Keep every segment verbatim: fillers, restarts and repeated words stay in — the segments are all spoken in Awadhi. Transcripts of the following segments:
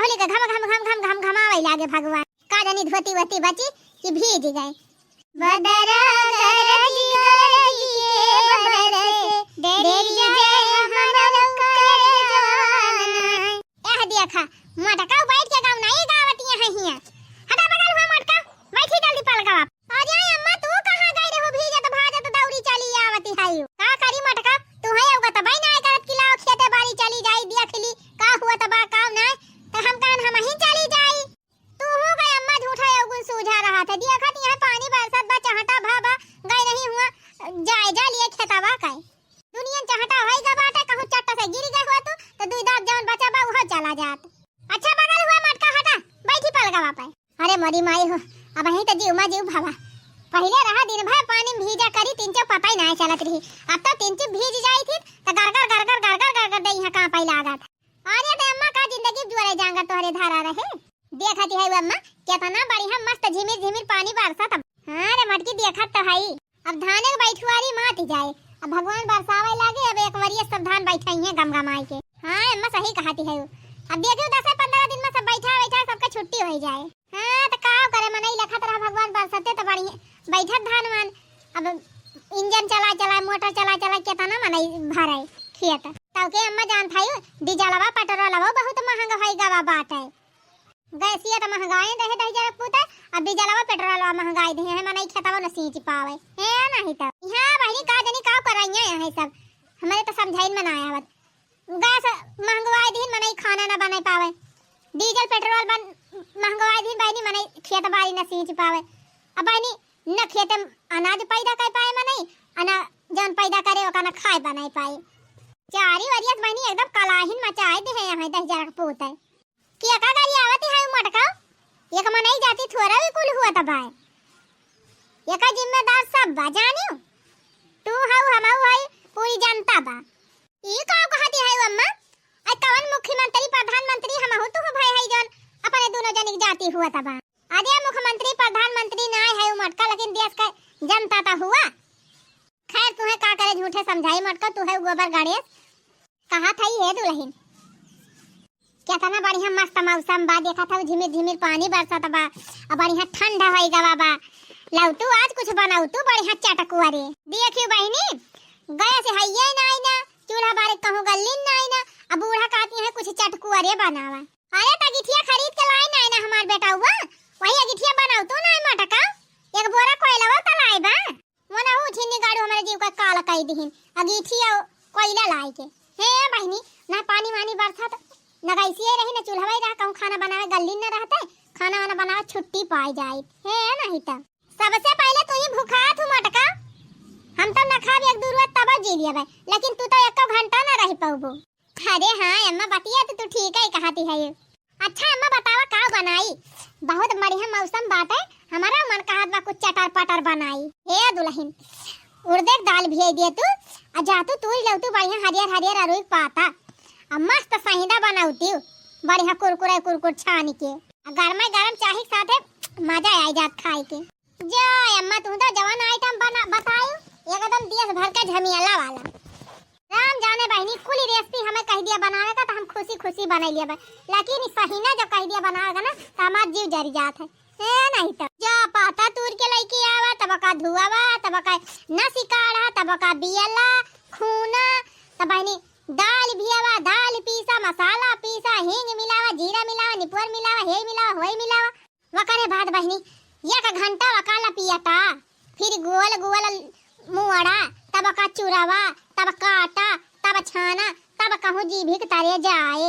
बोली के घम घम घम घम घम घमावे लागे भगवान। का जानी धोती वोती बची कि भीज गए। बदरा गरज गरज के बरसे, डेरी जय हमरो करजवाना। एह देखा, मोटका बैठ के गाँव नहीं गावत यहाँ हिया। हटा बगल हुआ मोटका, बैठी जल्दी पलकवा। अरे अम्मा, तू कहाँ गई रहू भीजत भाजत दौड़ी चली आवती है? का करी मोटका, तू है एगो तबई ना करत कि लाओ खेते बाड़ी चली जाई, देख ली का हुआ तबा का ना, तो हम कहन हम ही चली जाई। तू हो गए अम्मा, झूठा अवगुण सूझा रहा था। देखत यहाँ पानी बरसत बा, चहटा भा बा, गए नहीं हुआ जायजा लिए खेतवा का। दुनिया चहटा होई गा बाटे, कहूँ चट्ट से गिर गए हुआ तू, तो दुई दांत जवन बचा बा, उहो चला जात। अच्छा बगल हुआ मोटका, हटा, बैठी पलगवा पे। अरे मोरी माई हो, अब यहीं तो जीव मा जीव भवा। पहिले रहा दिन भर पानी में भीजा करी, तिनचो पता ही ना चलत रही। अब तो तिनचो भीज जाई थी, तो गरगर गरगर गरगर गरगर दे यहाँ कांपे लागत। अरे बे अम्मा, का जिंदगी जुआरे जांगर तोहरे धारा रहे। देखत है अम्मा, केतना बढ़िया मस्त झिमिर झिमिर पानी बरसत। हाँ रे मटकी, देखत तो हई। अब धाने के बैठुआरी मात जाए, अब भगवान बरसावे लागे, अब एक वरिये सब धान बैठाई है गम गमाई के। हाँ अम्मा, सही कहती है। अब देखियो दस पन्द्रह दिन में सब बैठा बैठा सबके छुट्टी हो जाए। हाँ तो का करे, मनई लखत रहा भगवान बरसते तो बढ़िया बैठत धान वान। अब इंजन चला चला, मोटर चला चला, केतना मनई भरे खेत। तब के अम्मा जानत हई, डीजलवा पेट्रोलवा बहुत महंग होई गवा बाटे। गैसिया तो महंगाई दे है दहिजरा पूत, अब डीजलवा पेट्रोलवा महंगाई दे है, मनई खेतवा न सींच पावे। हे नहीं तो यहाँ बहनी का जनी का करइया है सब, हमारे तो समझाइन में ना आवत। गैस महंगवाई दिन मनई खाना ना बनाई पावे, डीजल पेट्रोल बन महंगवाई दिन बहनी मनई खेत बाड़ी ना सींच पावे। अब बहनी न खेते में अनाज पैदा कर पाए मनई, अना जौन पैदा करे ओका ना खाए बनाई पाए। चारी वरियत बहनी एकदम कलाहिन मचाए दे है यहाँ दहिजरा पूत है। कि एका गाड़ी आवत है मोटका, एक मनई जाती थोड़ा भी कुल हुआ तब है। एका जिम्मेदार सब बा जानियो, तू हऊ, हमऊ हई, पूरी जनता बा। ई का कहती है अम्मा? आई कवन मुख्यमंत्री प्रधानमंत्री हमहू तू भय है जौन अपने दोनों जनिक जाती हुआ तब? अरे मुख्यमंत्री प्रधानमंत्री ना है उ मोटका, लेकिन देश का जनता तो हुआ। खैर तुहे का करे झूठे समझाई मोटका, तू है गोबर गणेश। कहा था ये दुल्हन, केतना बढ़िया मस्त मौसम बा, देखत हऊ झिमिर झिमिर पानी बरसत बा, अब बढ़िया ठंडा होई गवा बा। लऊ तू आज कुछ बनाऊ तू बढ़िया चटकुआ रे। देखियो बहिनी, गैस हइये नाई ना, चूल्हा बारे कहूँ गल्ली नाई ना, अब बूढ़ा कहती है कुछ चटकुआ रे बनावा। अरे त गिठिया खरीद के लाई नाई ना हमार बेटा हुआ, वही गिठिया बनाऊ तू नाई मोटका, एक बोरा कोयलवा त लाई बा। वो ना हो छिन्नी गाड़ू हमारे जीव का काला कई दिहिन। अगीठी और कोयला लाई के। हे बहिनी, ना पानी वानी बरसत, ना गैसिए रही, ना चूल्हा रहा, कहूँ खाना बनावे गल्ली न रहते, खाना वाना बनावे छुट्टी पाई जाई। हे नहीं त। सबसे पहले तू ही भुखा थू मोटका। हम तो न खाब एक दू रोज तब जी लिया भाई, लेकिन तू तो एको घंटा न रह पउबू। अरे हाँ अम्मा, बतिया तो तू ठीक ही कहती है। अच्छा अम्मा बतावा का बनाई? बहुत बढ़िया मौसम बाटे, हमारा मन कहत बा कुछ चटर पटर बनाई। हे दुल्हन, उड़दे के दाल भिजई दिए तू, आ जा तू तूर लऊ तू बढ़िया हरियर हरियर अरुई के पाता, आ मस्त सहिना बनौती, बढ़िया कुरकुरे कुरकुर छान के, आ गरमे गरम चाही के साथे मजा आई जात खाए के। जा अम्मा, तू तो जवन आइटम बना बतायू, एकदम देश भर के झमियाला वाला। राम जाने बहिनी, कुल रेसिपी हमें कह दिया बनावे का, तो हम खुशी खुशी बनाई लिया बा। लेकिन ई सहीना जो कह दिया बनावे का ना, तो हमार जीव जरी जात है। ए नहीं तो जा पाता तूर के लइके आवा, तब का धुआवा, तब का नसी काढ़ा, तब का बियला, खूना, तब बहिनी दाल भियावा, दाल पीसा, मसाला पीसा, हींग मिलावा, जीरा मिलावा, निपुअर मिलावा, हे मिलावा, होई मिलावा। वकरे बाद बहिनी, एक घंटा वका लपियता, फिर गोल गोल मुअड़ा, तब का चुरावा, तब काटा, तब छाना, तब कहूँ जीभी के तरे जाए।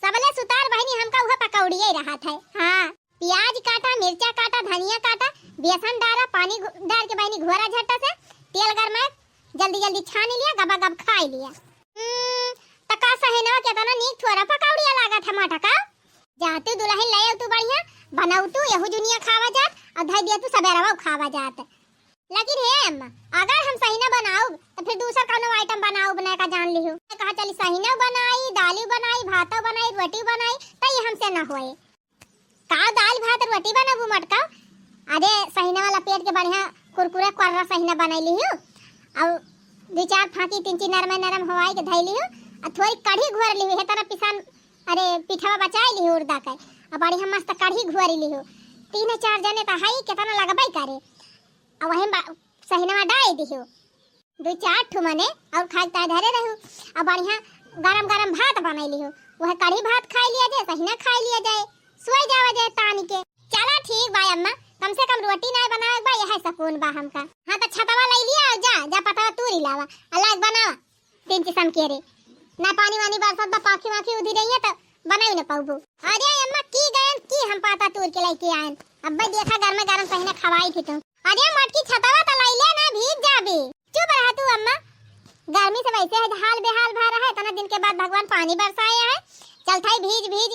सबले सुतार बहिनी हमका उहे पकौड़िए रहत है। हाँ, प्याज काटा, मिर्चा काटा, धनिया काटा, बेसन डारा, पानी घु-, डार के बहिनी घोरा झट्टा से, तेल गरमाए, जल्दी जल्दी छानी लिया, गबा गब खाई लिया। हम्म, त का सहेनवा केतना नीक थोड़ा पकौड़िया लागत है मोटका। जा तू दुल्हन ले आऊ तू बढ़िया, बनाऊ तू एहू जुनिया खावा जात, और धई दिया तू सबेरवा खावा जात। लेकिन हे अम्मा, अगर हम सहीना बनाउब, तो फिर दूसर कौनो आइटम बनाउब ना का जान लिहू। कहा चली सहीना बनाई, दाली बनाई, भातो बनाई, रोटी बनाई, तो ये हमसे ना होए। का दाल भात रोटी बनाबू मोटका? अरे सहीना वाला पेट के बढ़िया कुरकुरे कोर्रा सहीना बनाई लिहू, और दो चार फांकी तीन चार नरम नरम हवाई के धई लिहू, और थोड़ी कढ़ी घोर लिहू, हे तरह पिसान अरे, पिठवा बचाई लिहो उड़दा के, अब बढ़िया मस्त कढ़ी घुआरी लिहो। तीन चार जने त हई, केतना लगबै करे। अब वही बा-, सहिनवा डाई दिहो। दुइ चार ठो मने और खाए के ताई धरे रहू। अब बढ़िया गरम गरम भात बनाई लिहो, वह कढ़ी भात खाई लिया जाए, सहिना खाई लिया जाए, सोई जावा जाए तानी के। चला ठीक बा अम्मा, कम से कम रोटी नाय बनावे के बा, यह सुकून बा हमका। हाँ, त छतवा लई लिया और जा, जा पतवा तूरी लावा, अल्लाह बनावा। तीन किस्म के रे, ना पानी वानी बरसत बा, पाखी वाखी उधी रही है त बनाई न पाउबो। अरे अम्मा, की गयन की हम पाता तूर के लइके आयन, अब्बे देखा गरमे गरम सहिना खवाई थी तू। अरे मटकी छतवा त लइले ना, भीज जाबे। चुप रहा तू अम्मा, गर्मी से वैसे है हाल बेहाल भा रहा है, इतना दिन के बाद भगवान पानी बरसाए है, चल थाई भीज भीज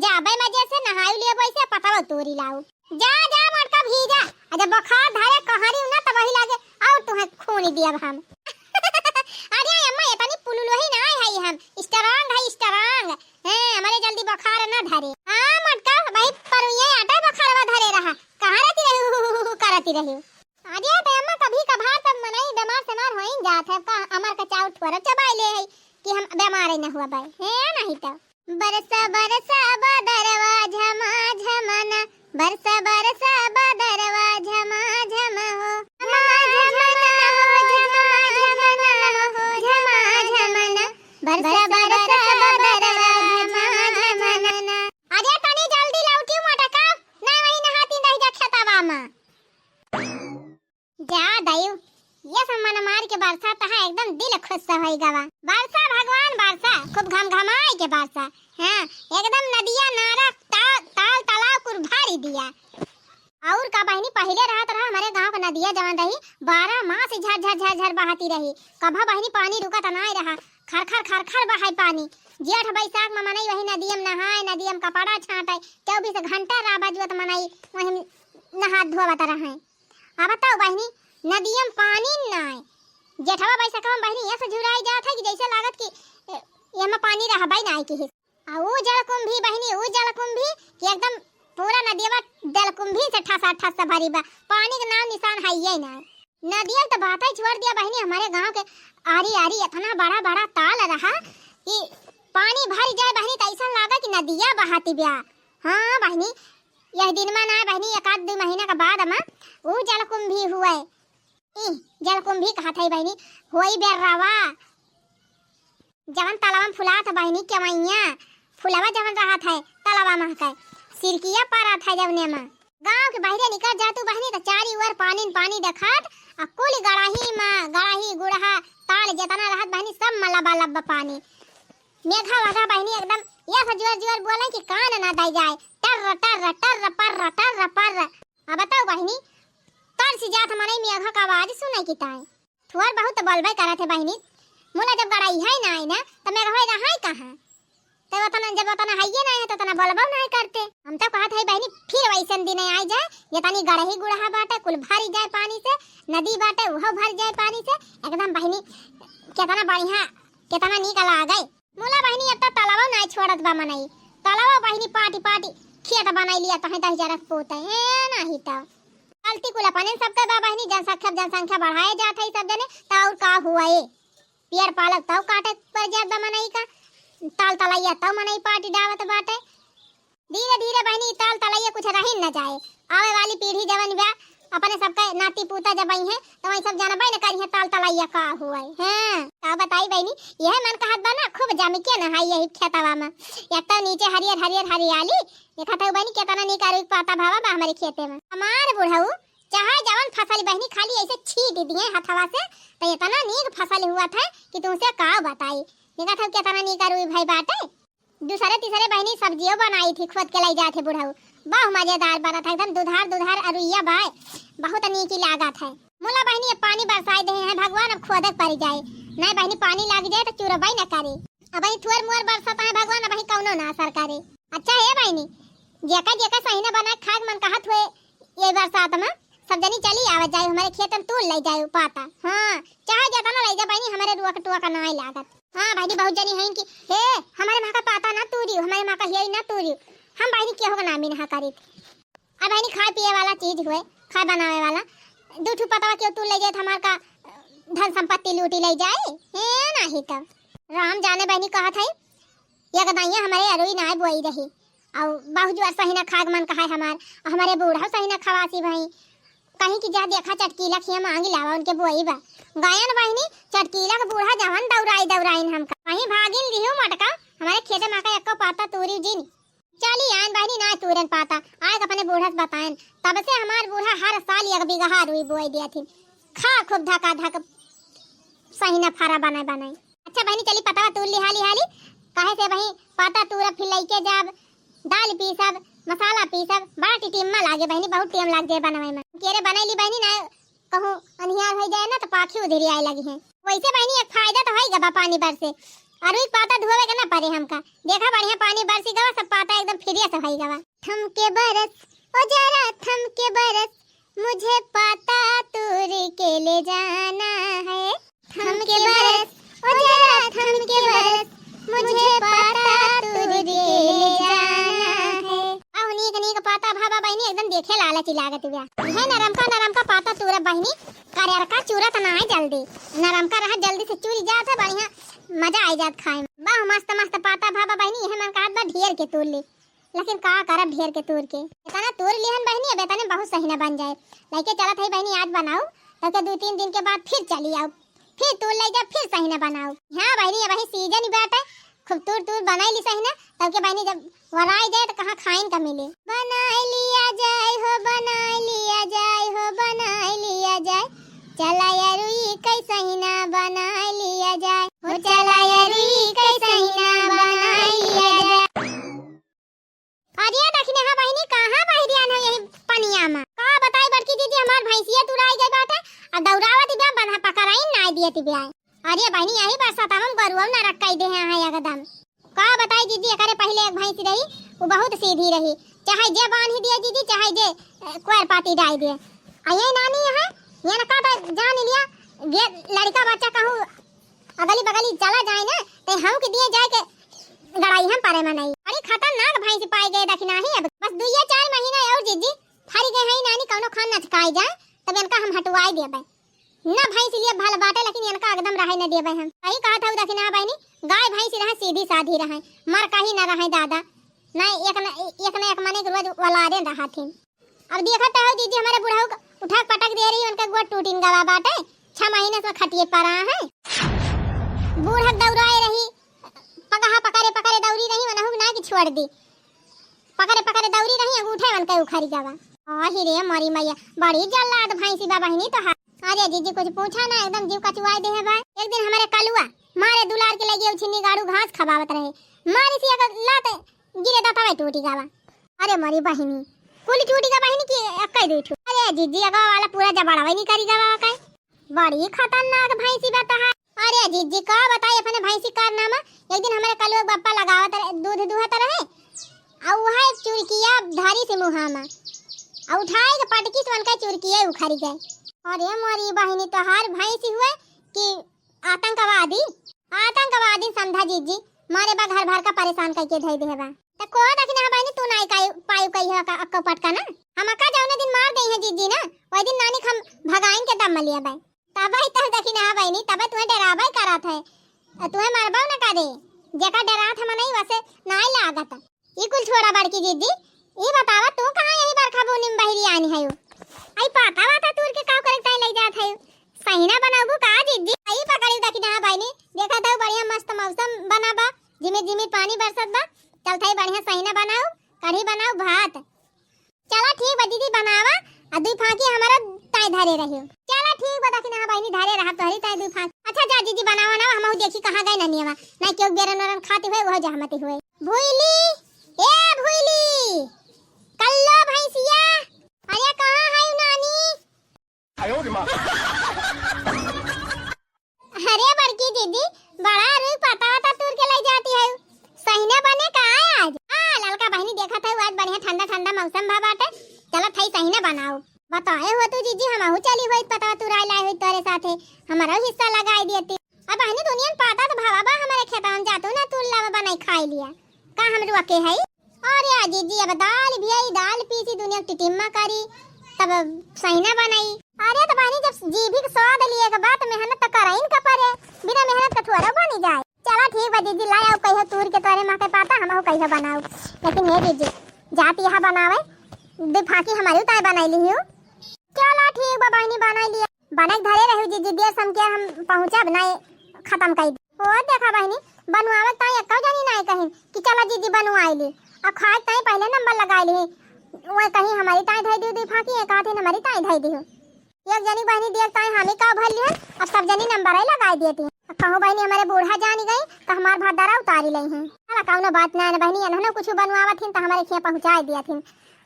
जाबे मजे से, नहाई लेबो ऐसे, पतवा तोरी लाऊ। जा जा मटका भीजा, आ जब बुखार धरे कहरी ना त वही लागे और तुहे खूनी दियब हम। अरे अम्मा, इतनी पुलुलोही ना है हम, strong है strong। हैं, हमरे जल्दी बुखार ना धरे। हाँ मटका, वही परुइये आटा बुखारवा धरे रहा, कहाँ रहती रही, हु, हु, हु, हु, करती रही। अरे त अम्मा, कभी कभार तब मनई बेमार सेमार होइन जात है, का अमर का चाउर थोड़ा चबाई ले है कि हम बेमार ही ना हुआ भाई, है नहीं तो। बरसा बरसा बदरवा झमा झमना, बरसा बरसा बदरवा झमा झम हो। झमा झमना हो, झमा झमना हो, झमा झमना। बरसा बरसा बदरवा झमा झमना। अरे तनी जल्दी लौटियो मटका, ना वही नहाती रह जा खेतवा में। जा दयू, ये सब मन मार के बरसा तहा एकदम दिल खुश होई गवा। बरसा भगवान बरसा, खूब घमघमाई के बरसा। हाँ, एकदम नदिया नारा ता-, ताल तालाब कुल भरी दिया। और का बहिनी, पहिले रहत रहा हमरे गाँव के नदिया जवन रही, बारह मास झर झर झर झर बहती रही। कभा बहिनी पानी रुकत नाय रहा, खर खर खर खर बहाई पानी। जेठ बैसाख में मनई वही नदिया में नहाए, नदिया में कपड़ा छाटे, चौबीस घंटा राह बजुअत मनई वही नहात धोवत रहे। अब बताओ बहिनी, नदिया में पानी नाय, जेठवा बैसखवा में बहिनी ऐसे झुराई जात है कि जैसे लागत कि ए, एमा पानी रहबे नाय कि हिस। आ ऊ जलकुंभी बहिनी, ऊ जलकुंभी कि एकदम पूरा नदिया जलकुंभी से ठसा ठस से भरी बा, पानी के नाम निशान है ये नाय। नदिया तो बात ही छोड़ दिया बहिनी, हमारे गाँव के आरी आरी इतना बड़ा बड़ा ताल रहा कि पानी भर जाए बहिनी तो ऐसा लागा कि नदिया बहाती ब्या। हाँ बहिनी, यह दिन में ना बहिनी, एक आध दो महीना के बाद में ऊ जलकुंभी हुए। ई जलकुंभी कहत है बहिनी, होई बेर्रावा। जवन तलवा में फुलात बहिनी केवैया, फुलवा जवन रहत है तलवा में के, सिरकिया परत है जवने में। गाँव के बहरे निकल जातू बहिनी त चारी ओर पानी न पानी देखात, आ कुल गड़ाही में, गड़ाही गुड़हा ताल जेतना रहत बहिनी सब में लबालब पानी। मेघा वघा बहिनी एकदम ये से जोर जोर बोले कि कान ना दई जाए, टर्र टर्र टर्र पर्र टर्र पर्र। अब बताओ बहिनी, तरसी जात मनई मेघा का आवाज सुने की ताई। थोर बहुत तो बोलबे करत है बहिनी, मुला जब गड़ाई है ना आई ना, तो मेघवा रहा है कहाँ? तो उतना, जब उतना हइये ना है तो उतना बोलबो ना करते। हम तो कहत है बहिनी, फिर वैसन दिन आई जाए, ये तनी गड़ही गुड़हा बाटे, कुल भरी जाए पानी से, नदी बाटे, उहो भर जाए पानी से, एकदम बहिनी, कितना बढ़िया, कितना नीक लागे। मुला बहिनी, अब तो तलवा ना छोड़त बा मनई, तलवा बहिनी पाटी पाटी खेत बनाई लिया, तहे दही जरक पोते, ए नाही तो। गलती कुल अपने सबके बा बहिनी, जनसंख्या, जनसंख्या बढ़ाए जात है सब जने, त और का हुआ ए? पेड़ पालक तौ काटे पर जात बा मनई का, ताल तलैया तौ मनई पाटी डावत बाटे। धीरे धीरे बहिनी ताल तलैया कुछ रही न जाए, आवे वाली पीढ़ी जवन बा, अपने सबके नाती पूता जब आई है, तो वही सब जानबे न करी है ताल तलैया का हुआ है। हाँ, का बताई बहिनी, यह मन कहत बा ना, खूब जम के नहाई यही खेतवा में। एक तो नीचे हरियर हरियर हरियाली, देखत हऊ बहिनी, केतना नीक अरुई के पाता भावा बा हमरे खेते में। हमार बुढ़ऊ चाहे जवन फसल बहिनी खाली ऐसे छीट दिए हथवा से, त एतना नीक फसल हुआ था कि तुमसे का बताई। देखत हऊ केतना नीक अरुई भई बाटे। दूसरे तीसरे बहिनी सब्जियों बनाई थी, खोद के लाई जात है बुढ़ऊ। बहुत मजेदार बनत है, एकदम दुधार दुधार अरुइया बाय, बहुत नीक लागत है। मुला बहिनी अब पानी बरसाई दे हैं भगवान, अब खोदे के पड़ जाए, नहीं बहिनी पानी लाग जाए तो चुरबई न करे। अब ही थोर मोर बरसत है भगवान, अब ही कौनो ना असर करे। अच्छा हे बहिनी, जेका जेका सहीना बना के खाए के मन कहत हुए ये बरसात में, सब जनी चली आवे जाए, हमारे खेत में तूल ले जाए पाता। हाँ, चाहे जेतना ले जा बहिनी, हमारे रुआ के टुआ का नाई लागत। हाँ बहिनी, बहुत जनी हैं कि हे हमारे माँ का पाता ना तूरी, हमारे माँ का हियई ना तूरी, हम बहिनी केहू का नामी ना करीत। अब बहिनी खाए पिए वाला चीज हुए, खाए बनावे वाला, दू ठू पतवा केहू तूल ले जाए तो हमार का धन संपत्ति लूटी ले जाए, हे नाही तो। राम जाने बहिनी कहत है, एक दाइया हमरे अरुई नाय बोई रही, अउ बहुत जोर सहिना खाग मन कहाय हमार, अउ हमरे बूढ़ा सहिना खवासी भई। कहीं कि जा देखा चटकीला खिया मांगी लावा उनके बोई बा। गयन बहिनी, चटकीला के बूढ़ा जवन दौड़ाई दौड़ाइन हमका। वहीं भागिन लिहू मटका, हमरे खेते मा का एक्को पाता तूरी जिन। चली आइन बहिनी, ना तूरन पाता, आए के अपने बूढ़ा से बताएन। तब से हमार बूढ़ा हर साल एक बीघा रुई बोई दिया थी, खा खूब धका धक सहिना फरा बनाए बनाए। अच्छा बहिनी, चली पतावा तूर ली हाली हाली, काहे से वही पाता तूर फिर लइके जाब, दाल पीसब, मसाला पीसब, बड़ा टिटिम्मा लागे बहिनी, बहुत टेम लाग जाए बनवे में। केरे बनाई ली बहिनी, ना कहूँ अनिहार हो जाए ना तो पाखी उधरी आए लगी हैं। वैसे बहिनी एक फायदा तो होई गवा पानी बरसे, अरुई पाता धोवे के ना पड़े हमका। देखा बढ़िया पानी बरसी गवा, सब पाता एकदम फ्रेश होई गवा। थमके बरस ओ जरा थमके बरस, मुझे पाता तूर के ले जाना है। थमके बरस ओ जरा थमके बरस, मुझे पाता तूर के ले जाना है। अहो नीक नीक पाता भावा बहिनी एकदम देखे लालची लागत बिया। हे नरमका नरमका पाता तूरा बहिनी, करियरका चूरत ना है जल्दी। नरमका रहा जल्दी से चूरी जात है, बढ़िया मजा आई जात खाए में। वाह मस्त मस्त पाता भावा बहिनी, यह मन कहत बा ढेर के तूर ली। लेकिन का करब ढेर के तूर के। इतना तूर लिहन बहिनी, अब इतने बहुत सहिना बन जाए। लइके चलत है बहिनी, आज बनाऊ, तब के दो तीन दिन के बाद फिर चली आऊ, फिर तूर ले जा, फिर सहिना बनाऊ। हाँ बहिनी, अब वही सीजन ही बाटे, खूब तूर तूर बनाई ली सहिना, तब के बहिनी जब वराई जाए तो कहाँ खाइन का मिले। बनाई लिया जाए हो, बनाई लिया जाए हो, बनाई लिया जाए, चला यारुई कैसहिना बनाई लिया जाए, हो चला यारुई कैसहिना बनाई लिया जाए। अरे दखिनहा बहिनी, कहाँ बहिरियान हो यही पनिया में? का बताई बड़की दीदी, हमार भैंसिया तुराई गई बाटे, आ दौड़ावत बिया, बंधा पकड़ाई नाय दियत बिया। अरे बहिनी, यही बरसात हम गरुआ न रख कई दे हैं एकदम। का बताई दीदी, एकरे पहिले एक भैंस रही, वो बहुत सीधी रही, चाहे जे बांधी दिए दीदी, चाहे जे, ए, कुआर पाती डाई दिए। आ ये नानी है, ये ना का तो जान लिया, ये लड़का बच्चा कहूँ अगली बगली चला जाए ना, ते हम के दिए जाए के गड़ाई हम पारे में नहीं। अरे खतरनाक भैंस पाए गए दखिनहा ही। अब बस दुइया चार महीना और जीजी फरी गए हैं नानी, कौनो खान नचकाई जाए, तब इनका हम हटवाई देबे। ना भैंस लिए भल बाटे, लेकिन इनका एकदम रहे न देबे हम। सही कहा था दखिनहा बहिनी, गाय भैंस रहे सीधी साधी रहे, मर कहीं न रहे दादा। ना एक न एक, न एक मने के रोज औलादे रहा थी। अब देखत हो जीजी, हमारे बुढ़ऊ क-, उठा के पटक दे रही, उनका गोड़ टूटिन गवा बाटे, छह महीने से खटिए पड़ा है। बूढ़क दौड़ाए रही, पगहा पकड़े पकड़े दौड़ी रही, वनहु ना कि छोड़ दी, पकड़े पकड़े दौड़ी रही, अंगूठे उनके उखड़ी गवा। आही रे मोरी मैया, बड़ी जल्लाद भैंसी बा बहिनी तोहार। अरे जीजी कुछ पूछा ना, एकदम जीव कचुआई दे है बा। एक दिन हमारे कलुआ मारे दुलार के लगे उछिन्नी गाड़ू घास खवावत रहे, मारी सी एक लात गिरे दतवे टूटी गवा। अरे मोरी बहिनी, कुल टूटी गवा बहिनी की एक्कै दुई ठू। अरे जीजी, अगवा वाला पूरा जबड़वे निकरी गवा का। बड़ी खतरनाक भैंसी बा तोहार। अरे जीजी, का बताई अपने भैंसी कारनामा। एक दिन हमारे कलुआ के बप्पा लगावत रहे, दूध दुहत रहे, आ उहा एक चुरकिया धारी से मुहा में, आ उठाई के पटकी से उनका चुरकिया उखड़ी गए। अरे मोरी बहिनी, तोहार भैंसी हुए कि आतंकवादी, आतंकवादी समझा जीजी, मारे बा घर भर का परेशान कइके धइ देहे बा। त को दखिनहा बहिनी, तू नाई काई पायु कही है का, अक्को पटका ना? हम अक्का जौने दिन मार देई है जीजी ना, वही दिन नानी क हम भगाइन के दम लिया बा। तब आई तब दखिनहा बहिनी, तब तुम्हें डराबे करत है, तुम्हें मरबो न करे, जेका डरात हम नहीं वसे नाई लागत। ई कुल छोड़ा बड़की दीदी, ई बतावा तू कहाँ यही बरखा बूनी में बहिरी आनी है? आई पाता वाता तूर के का करे ताई ले जात है? सहिना बनाबू का दीदी? आई पकड़ी दखिनहा बहिनी, देखा था बढ़िया मस्त मौसम बना बा, जिमे जिमे पानी बरसत बा, चल थाई बढ़िया सहिना बनाऊ, कढ़ी बनाऊ भात। चला ठीक बा दीदी बनावा, आ दुई फांकी हमारा ताई धरे रहियो। चला ठीक बा दखिनहा बहिनी धरे रहा तोहरी ताई दुई फांकी। अच्छा जा दीदी बनावा ना, हमहू देखी कहाँ गए ननियवा, ना केहू बेरन ओरन खाती हुए, वह जहमती हुए। भूली, ए भूली, कल्लो भैंसिया, अरे कहाँ है नानी? अरे बड़की दीदी, बड़ा रुई पाता वाता तूर के ले जाती है, सहिना बने का आज? आ ललका बहिनी देखत है आज बढ़िया ठंडा ठंडा मौसम भा बाटे, चलत है सहिना बनाओ। बताए हो तू जीजी, हमहू चली होई पतवा तुराई लाई होई तोरे साथे, हमरो हिस्सा लगाई देती। अब बहिनी दुनियन पाता तो भावा बा हमारे खेतवा में जातू ना तू लावा बनाई खाई लिया। का हम रुआ के हई? अरे आ जीजी अब दाल भी आई, दाल पीसी दुनिया के टिटिम्मा करी, तब सहिना बनाई। अरे तो बहिनी जब जीभी के स्वाद लिए के बात मेहनत तो करइन का परे, बिना मेहनत के थोड़ा बनी जाए। चला ठीक बा जीजी, लाई आओ कहियो तूर के तोरे माँ के पाता, हमहू कहियो बनाऊ। लेकिन हे जीजी, जात यहाँ बनावे, दुइ फाकी हमरी ताई बनाई लिहू। चला ठीक बा बहिनी, बनाई लिया। बने के धरे रहू जीजी, देर समके हम पहुँचब, नाई खतम कई दे। ओ देखा बहिनी, बनवावे के ताई एक्को जनी नाई कहिन कि चला जीजी बनवाई ली। अब खाए के ताई पहिले नंबर लगाई ली। वो कहीं हमरी ताई धई दिहू दुइ फाकी, एक आध हमरी ताई धई दिहू। एक जनी बहिनी देख ताई हामी का भर लिहन, अब सब जनी नंबर ही लगाई देती। अब कहूँ बहिनी हमरे बूढ़ा जानी गई तो हमार भात दरा उतारी लई हैं। चला कौनो बात ना है बहिनी, एनहनो कुछ बनवावत हिन तो हमरे खिया पहुँचाई दिया थिन,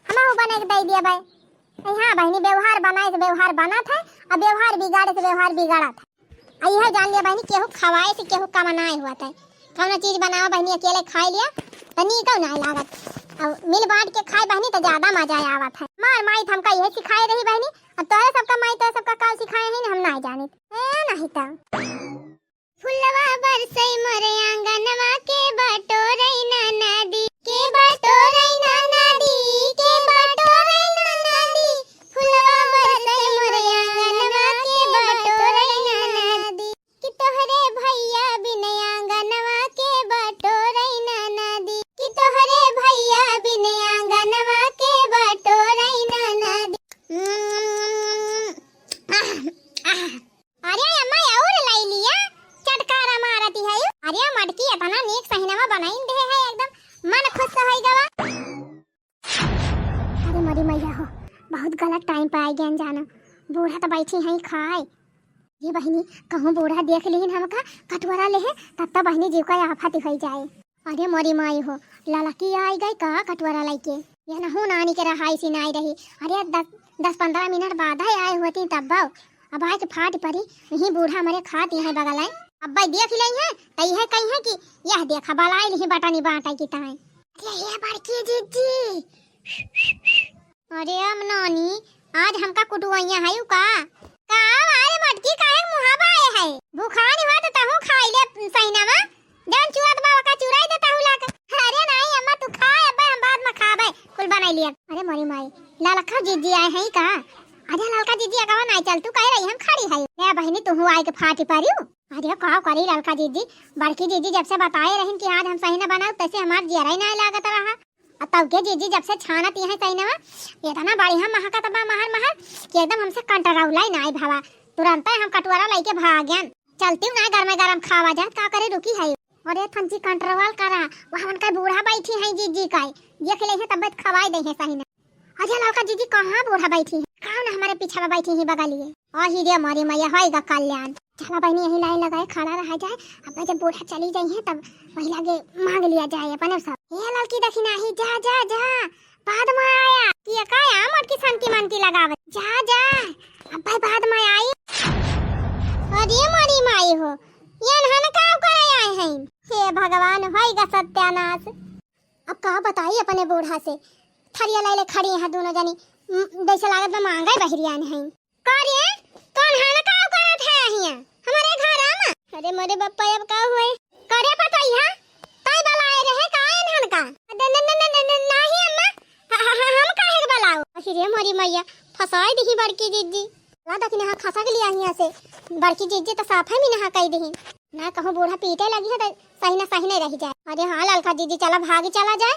हमहू बने के दई दिया भाई। हाँ बहिनी, व्यवहार बनाए से व्यवहार बनत है, अब व्यवहार बिगाड़े से व्यवहार बिगड़त है। आ इहे जान लिया बहिनी, केहू खवाए से केहू कमनाए होत है। कौनो चीज बनावा बहिनी, अकेले खाए लिया त नीको नाय लागत। अब मिल बांट के खाए बहिनी त ज्यादा मजा आवत है। मार माई त हमका इहे सिखाए रही बहिनी, अब तोहरे सबका माई तोहरे सबका का सिखाए है हम नाय जानित। ए नहीं त। फुलवा बरसै मोरे आंगनवा के बटोरै ना नदी, के बटोरै ना नदी, के बटोरै ना नदी। फुलवा बरसै मोरे आंगनवा के बटोरै ना नदी, कि तोहरे भैया बिन आंगनवा के बटोरै ना नदी, कि तोहरे भैया बिन आंगनवा के बटोरै ना नदी। आह, आह। अरे अम्मा, और लाई लिया, चटकारा मारती है। अरे मटकी, इतना नीक सहिनवा बनाइन दे है, एकदम मन खुश होई गवा। अरे मोरी मैया हो, बहुत गलत टाइम पे आई गए जानो। बूढ़ा तो बैठी हैं खाए। ये बहिनी, कहूँ बूढ़ा देख लिहिन हमका कटोरा लेहे, तब तो बहिनी जीव का आफत होई जाए। अरे मोरी माई हो, ललकी आई गई का कटोरा लइके? ये नहू नानी के रहाई सी नाई रही। अरे दस, दस पन्द्रह मिनट बाद ही आए होती तब। अब आए के फाट परी, यही बूढ़ा मरे खात यही बगल है। अब भाई देख ले हैं, त यह कही है कि यह देखा बलाई लिही बटनी बांटे की ताई। अरे ये बड़की जीजी, अरे अम नानी, आज हमका कुटुआइया है यू का? का अरे मटकी काहे मुहा बाए है? भुखान हुआ तो तहू खाई ले सहिनवा। जौन चुरत बा ओका चुराई दे तहू लाके। अरे नाई अम्मा तू खा, अब्बे हम बाद में खाबे, कुल बनाई लिया। अरे मोरी माई, ललका जीजी आए हैं का? अरे ललका जीजी अगवा नाई चल, तू कह रही हम खड़ी है। ए बहिनी तू आई के फाटी परियो। अरे का करी ललका जीजी, बड़की जीजी जब से बताए रहिन कि आज हम सहिना बनाऊ तैसे हमार जियरा ही नाई लागत रहा। आ तब के जीजी जब से छानत यही सहिनवा, इतना बढ़िया महकत बा महर महर कि एकदम हमसे कंट्रोल ही नाई भवा। तुरंत हम कटोरा लेके भाग्यन। चलती हूँ ना, गरमे गरम खावा जाए, का करे रुकी है। अरे थंची कंट्रोल करा, वहाँ उनका बूढ़ा बैठी है जीजी का, देख ले है तब खवाई दे है सहिना। अरे ललका जीजी कहाँ बूढ़ा बैठी है, कौन हमारे पीछे में बैठी है बगलिए? अही रे मोरी मैया, होई गा कल्याण। चला बहिनी, यही लाइन लगाए खड़ा रहा जाए। अब जब बूढ़ा चली जाई है तब वही लागे मांग लिया जाए अपने सब। ए ललकी दखिनाही, जा जा जा, बाद में आया। कि ये का या मटकी सनकी मनकी लगावे, जा जा, अब भाई बाद में आई। अरे मोरी माई हो, ये नहन का करे आए हैं? हे भगवान, होई गा सत्यानाश। अब का बताई अपने बूढ़ा से, थरिया लाइले खड़ी हैं दोनों जनी, म, जैसे लागत बा मांगे बहरियान हैं। का रे, कौन हाल का करत है हियां हमरे घर में? अरे मोरे बप्पा, अब का हुए? करे पतोहिया, ताई बलाए रहे का एनहन का? न, न, न, न, न, न, नाही अम्मा, ह, ह, ह, हम काहे के बलाओ? अरे रे मोरी मैया, फंसाई दिही बड़की जीजी। ला दखिनहा खसक लिया हियां से, बड़की जीजी तो साफे में नहा कई दिही। ना कहूँ बूढ़ा पीटे लगी है तो सही ना सही नहीं रह जाए। अरे हाँ ललका जीजी, चला भाग चला जाए।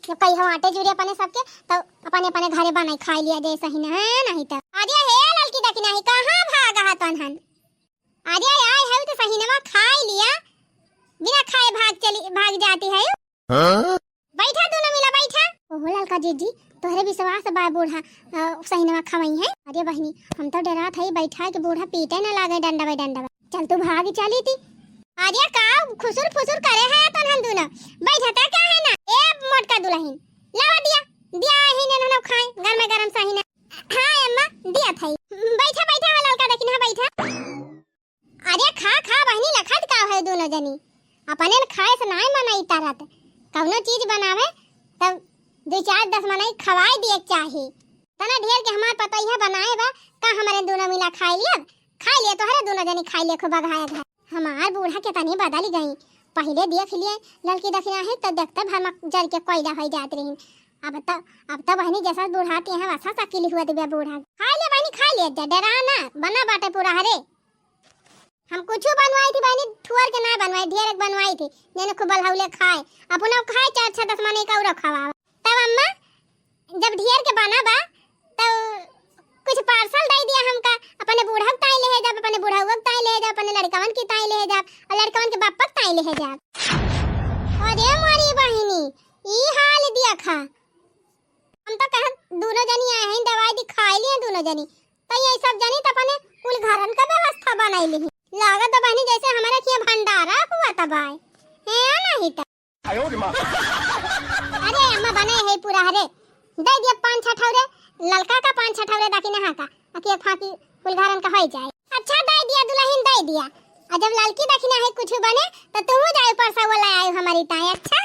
जब कहीं हम आटे जुरे अपने सबके, तो अपने अपने घरे बनाई खाई लिया जाए सही ना, है नहीं तो। अरे हे ललकी दखिनाही, कहाँ भागा है तनहन? अरे आए है तो सही नमा खाई लिया, बिना खाए भाग चली, भाग जाती है। हाँ? बैठा दोनों मिला बैठा। ओहो ललका जीजी, तोहरे विश्वास बा बूढ़ा, अ, सही नमा खवाई है। अरे बहिनी, हम तो डरात है बैठा के बूढ़ा पीटे ना लागे डंडा बे डंडा बे। चल तू भाग चली थी। अरे का खुसुर फुसुर करे है अपन हम दोनों। बैठा ता क्या है ना? ए मोटका दुल्हन, लावा दिया, दिया ही ने ना खाए, गरमे गरम सही ना। हाँ अम्मा, दिया था। बैठा बैठा, हाँ ललका दखिनहा बैठा। अरे खा खा बहिनी, लखत का है दोनों जनी, अपने न खाए से नाय मन इतारत। कौनो चीज बनावे तब दो चार दस मनई खवाए दिए के चाही। तना ढेर के हमार पतोहिया बनाए बा, का हमारे दोनों मिला खाए लिया? खाए लिया तोहरे दोनों जनी खाए लिया खूब बघाए घर। हमार बूढ़ा के तनी बदल गई, पहिले देख लिए ललकी दखिनहा है तो देखते भर में जर के कोयला हो जात रही। अब तो, अब तो बहिनी जैसा बूढ़ा ते हैं वैसा शकील हुआ दिव्या बूढ़ा। खाए लिया बहिनी, खाए लिया जा, डरा ना, बना बाटे पूरा हरे। हम कुछ बनवाई थी बहिनी, थुअर के ना बनवाई, ढेर एक बनवाई थी, जेने खूब बलहौले खाए, अपना खाए, चार छह दस मने का उरो खवावा। तब अम्मा, जब ढेर के बना बा, तब कुछ पार्सल दे दिया हमका, अपने बूढ़ा के ताई ले जाब, अपने बुढ़ाऊ के ताई ले जाब, अपने लड़कवन के ताई ले जाब, और लड़कवन के बापा के ताई ले जाब। अरे मोरी बहिनी, ई हाल देखा। हम तो कहत दोनों जनी आए हैं, दवाई दी खाई लिए दोनों जनी, तो ये सब जनी तो अपने कुल घरन का व्यवस्था बनाई ली। लागत तो बहिनी जैसे हमारे किया भंडारा हुआ तबाय है, नहीं तो। अरे अम्मा, बने है पूरा, हरे दे दिया पाँच छह ठौरे, ललका का पाँच छह ठौरे दाकी नहा का, अकी एक फाकी कुल घरन का हो जाए। अच्छा दे दिया दुल्हन, दे दिया। और जब ललकी दखिना है कुछ बने तो तू जाए परसा वाला आयो हमारी ताई। अच्छा